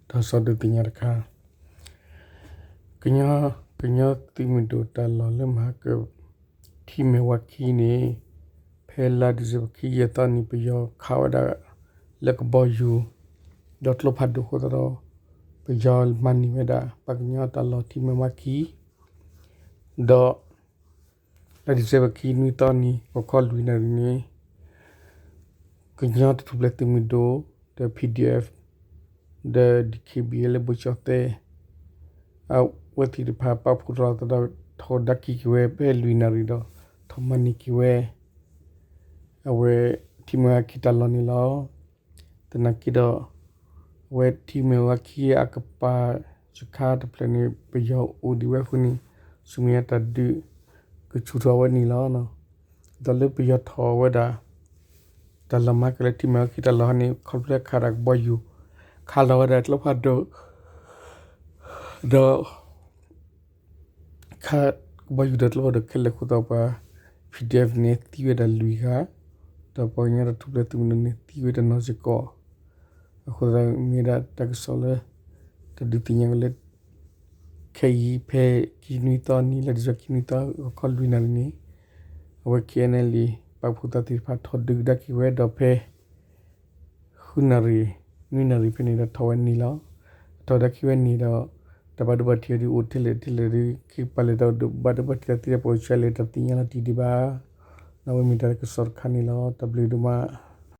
တၢ်ကစီၣ်ဒုးသ့ၣ်ညါတခါ, ကညီ ကညီသုးမုၢ်ဒိၣ်တၢ်လီၢ်လၢမဟါကၢၣ် ထံမဲၢ်ဝါခံန့ၣ် ဖဲလါဒံၣ်စ့ဘၢၣ်ခံယဲၢ်သီနံၤ ပယီၤခးဝဲဒၣ် လၢကဘီယူၤ ဒီးကျိဖးဒိၣ်အဃိသတးဒီး ပယီၤမၤန့ၢ်ဝဲဒၣ် ပှၤကညီတၢ်လီၢ်ထံမဲၢ်ဝါခံ ဒီး လါဒံၣ်စ့ဘၢၣ်ခံနွံသီနံၤ ဂီၤခီလွံၢ်နၣ်ရံၣ်န့ၣ် ကညီတၢ်ထူၣ်ဖျဲးသုးမုၢ်ဒိၣ် ဒီး PDF ဒီး DKBA လၢဘိကၠီၣ်သဲး အဝဲသ့ၣ်တဖၣ်ပာ်ဖှိၣ်ထီၣ်သးဒီး ထီၣ်ဒါက့ၤက့ၤဝဲဖဲလွံၢ်နၣ်ရံၣ်ဒီး ထီၣ်မၤန့ၢ်က့ၤဝဲ အဝဲထံမဲၢ်ဝါခံတၢ်လီၢ်န့ၣ်လီၤ. သနာ်က့ဒီး အဝဲထံမဲၢ်ဝါခံအကပၤ စခါတဖျၢၣ်န့ၣ် ပယီၤအိၣ်ဒံးဝဲအဃိန့ၣ် ဆူမဲာ်ညါတၢ်ဒုးကဆူၣ်ထီၣ်ဝဲန့ၣ်လီၤ. ဒီးလၢပယီၤထီၣ်ဝဲဒၣ် တၢ်လီၢ်မၤကလၢထံမဲၢ်ဝါခံတၢ်လီၢ်ဟီန့ၣ် ခီဖျိလၢခးဒၣ်ကဘီယူၤ ခးလီၤဝဲဒၣ်ကျိဖးဒိၣ် ဒီး ခးကဘီယူၤဒီးကျိဖးဒိၣ်ခဲလၢာ်အဃိသတး ပှၤ PDF န့ၣ်သံဝဲဒၣ်လွံၢ်ဂၤ, ဒီးပှၤကညီတၢ်ထူၣ်ဖျဲးသုးမုၢ်ဒိၣ်န့ၣ်သံဝဲတနီၤစ့ၢ်ကီး, အဃိသတးမ့ၢ်ဝဲဒၣ်တၢ်ကစီၣ်လၢ တၢ်ဒုးသ့ၣ်ညါက့ၤလၢ ခဲအံၤဖဲခံနွံသီနံၤ လါဒံၣ်စ့ဘၢၣ်ခံနွံသီ ဂီၤခီလွံၢ်နၣ်ရံၣ်န့ၣ် အဝဲ KNLA ပာ်ဖှိၣ်သးသ့ၣ်တဖၣ်ထီၣ်ဒုးကဒါက့ၤဝဲဒီးဖဲ ဃုနၣ်ရံၣ် နွံနၣ်ရံၣ်ဖဲန့ၣ်ဒီးထီၣ်ဝဲန့ၣ်လီၤ. အထီၣ်ဒါက့ၤဝဲန့ၣ်ဒီး တၢ်ဘၣ်ဒိဘၣ်ထံးဒုးအိၣ်ထဲလဲၣ်ထဲလဲၣ်ဒီး က့ၤပာ်လဲၤတၢ်ဘၣ်ဒိဘၣ်ထံးသးသ့ဒီး ပှၤအိၣ်ဆူၣ်အိၣ်ချ့လၢတၢ်သ့ၣ်ညါလီၤတံၢ်ဒံးဘၣ်. အဝဲမ့ၢ်တၢ်ကစီၣ်တခါန့ၣ်လီၤ. တၢ်ဘျုးဒိၣ်မး.